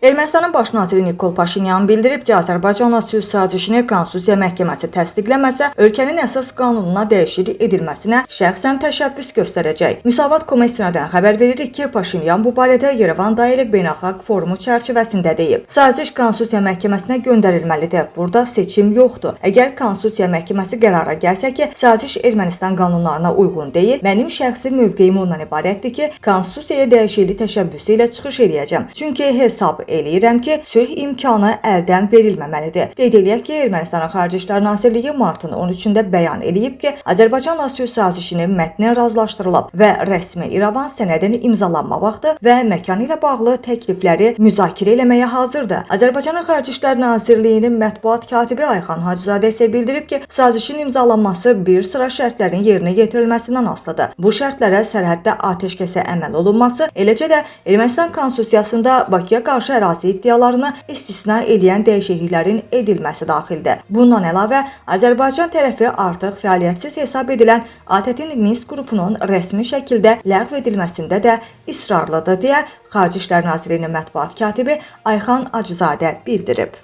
Ermənistanın baş naziri Nikol Paşinyan bildirib ki, Azərbaycanla sülh sazişini Konstitusiya Məhkəməsi təsdiqləməsə, ölkənin əsas qanununa dəyişiklik edilməsinə şəxsən təşəbbüs göstərəcək. Müsavat Komissiyasından xəbər veririk ki, Paşinyan bu barədə Yerevan Dialoq Beynəlxalq Forumu çərçivəsində deyib. Saziş Konstitusiya Məhkəməsinə göndərilməlidir. Burada seçim yoxdur. Əgər Konstitusiya Məhkəməsi qərara gəlsə ki, saziş Ermənistan qanunlarına uyğun deyil, mənim şəxsi mövqeyim ondan ibarətdir ki, Konstitusiyaya dəyişiklik təşəbbüsü ilə çıxış eləyəcəm. Çünki hesab eləyirəm ki, sülh imkanı əldən verilməməlidir. Qeyd eləyək ki, Ermənistanın Xarici İşlər Nazirliyi martın 13-də bəyan eləyib ki, Azərbaycanla sülh sazişinin mətni razılaşdırılıb və rəsmi İrəvan sənədin imzalanma vaxtı və məkanı ilə bağlı təklifləri müzakirə eləməyə hazırdır. Azərbaycanın Xarici İşlər Nazirliyinin mətbuat katibi Ayxan Hacızadə isə bildirib ki, sazişin imzalanması bir sıra şərtlərin yerinə yetirilməsindən asılıdır. Bu şərtlərə sərhəddə atəşkəsə əməl olunması, eləcə də Ermənistan konstitusiyasında Bakıya qarşı ərazi iddialarını istisna eləyən dəyişikliklərin edilməsi daxildir. Bundan əlavə, Azərbaycan tərəfi artıq fəaliyyətsiz hesab edilən ATƏT-in Minsk qrupunun rəsmi şəkildə ləğv edilməsində də israrlıdır deyə Xarici İşlər Nazirliyinin mətbuat katibi Ayxan Hacızadə bildirib.